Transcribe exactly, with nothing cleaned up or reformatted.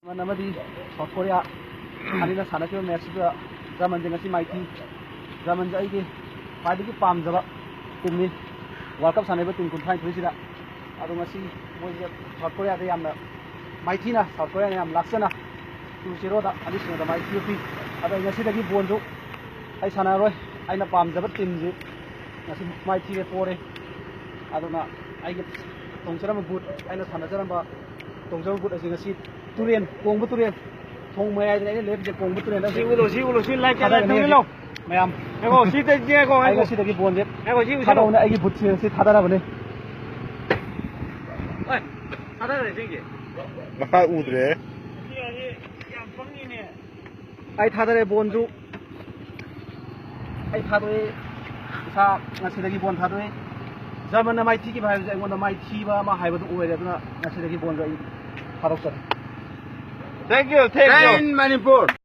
German ꯑꯃꯗꯤ South Korea ꯑꯅꯤꯅ ꯁꯥꯟꯅꯈꯤꯕ ꯃꯦꯠꯁꯇꯨꯗ ꯖꯔꯃꯟꯁꯦ ꯉꯁꯤ ꯃꯥꯏꯊꯤ꯫ ꯖꯔꯃꯟꯁꯦ ꯑꯩꯒꯤ ꯈ꯭ꯋꯥꯏꯗꯒꯤ ꯄꯥꯝꯖꯕ ꯇꯤꯝꯅꯤ꯫ ꯋꯥꯔꯜ ꯀꯞ ꯁꯥꯟꯅꯔꯤꯕ ꯇꯤꯝ ꯀꯨꯟꯊ꯭ꯔꯥꯅꯤꯊꯣꯏꯁꯤꯗ꯫ ꯑꯗꯣ ꯉꯁꯤ ꯃꯣꯏꯁꯦ ꯁꯥꯎꯠ ꯀꯣꯔꯤꯌꯥꯗ ꯌꯥꯝꯅ ꯃꯥꯏꯊꯤꯅ, ꯁꯥꯎꯠ ꯀꯣꯔꯤꯌꯥꯅ ꯌꯥꯝ ꯂꯥꯛꯆꯅ ꯇꯨ ꯖꯦꯔꯣꯗ, ꯑꯅꯤꯁꯨꯕꯗ ꯃꯥꯏꯊꯤꯕ ꯄꯤ꯫ ꯑꯗꯣ ꯑꯩ ꯉꯁꯤꯗꯒꯤ ꯕꯣꯟꯁꯨ ꯑꯩ ꯁꯥꯟꯅꯔꯔꯣꯏ꯫ ꯑꯩꯅ ꯄꯥꯝꯖꯕ ꯇꯤꯝꯁꯤ ꯉꯁꯤ ꯃꯥꯏꯊꯤꯔꯦ, ꯄꯣꯔꯦ꯫ ꯑꯗꯨꯅ ꯑꯩꯒꯤ ꯇꯣꯡꯖꯔꯝꯕ ꯕꯨꯠ, ꯑꯩꯅ ꯁꯥꯟꯅꯖꯔꯝꯕ ꯇꯣꯡꯖꯔꯝꯕ ꯕꯨꯠ ꯑꯁꯤ ꯉꯁꯤ ꯇꯨꯔꯦꯟ, ꯀꯣꯡꯕ ꯇꯨꯔꯦꯟ, ꯊꯣꯡ ꯃꯌꯥꯏꯗꯅ ꯑꯩꯅ ꯂꯦꯞꯄꯤꯁꯦ, ꯀꯣꯡꯕ ꯇꯨꯔꯦꯟꯗ ꯁꯤ ꯎꯠꯂꯣ, ꯁꯤ ꯎꯠꯂꯣ, ꯁꯤ ꯂꯥꯏꯠ ꯀꯌꯥ ꯊꯥꯗꯔꯒꯅꯤ ꯊꯝꯃꯤꯅꯣ? ꯍꯧꯖꯤꯛ ꯃꯌꯥꯝ꯫ ꯉꯥꯏꯈꯣ, ꯁꯤ ꯇ-, ꯉꯥꯏꯈꯣ, ꯑꯩ ꯉꯥꯏꯈꯣ꯫ ꯉꯁꯤꯗꯒꯤ ꯕꯣꯟꯁꯦ ꯉꯥꯏꯈꯣ, ꯁꯤ ꯎꯠꯁꯜꯂꯣ꯫ ꯊꯥꯗꯧꯅ ꯑꯩꯒꯤ ꯕꯨꯠꯁꯦ ꯉꯁꯤ ꯊꯥꯗꯔꯕꯅꯦ꯫ ꯑꯦ, ꯊꯥꯗꯔꯦ ꯁꯤꯒꯤ꯫ ꯃꯈꯥ ꯎꯗ꯭ꯔꯦ꯫ ꯁꯤ ꯍꯧꯖꯤꯛ ꯌꯥꯝ ꯄꯪꯉꯤꯅꯦ꯫ ꯑꯩ ꯊꯥꯗꯔꯦ ꯕꯣꯟꯁꯨ꯫ ꯑꯩ ꯊꯥꯗꯣꯛꯑꯦ꯫ ꯏꯁꯥ ꯉꯁꯤꯗꯒꯤ ꯕꯣꯟ ꯊꯥꯗꯣꯛꯑꯦ꯫ ꯖꯔꯃꯟꯅ ꯃꯥꯏꯊꯤꯈꯤꯕ ꯍꯥꯏꯕꯁꯦ ꯑꯩꯉꯣꯟꯗ ꯃꯥꯏꯊꯤꯕ ꯑꯃ ꯍꯥꯏꯕꯗꯨ ꯑꯣꯏꯔꯦ꯫ ꯑꯗꯨꯅ ꯉꯁꯤꯗꯒꯤ ꯕꯣꯟꯁꯨ ꯑꯩ ꯊꯥꯗꯣꯛꯆꯔꯦ꯫ Thank you, thank you. Jai Hind, Manipur.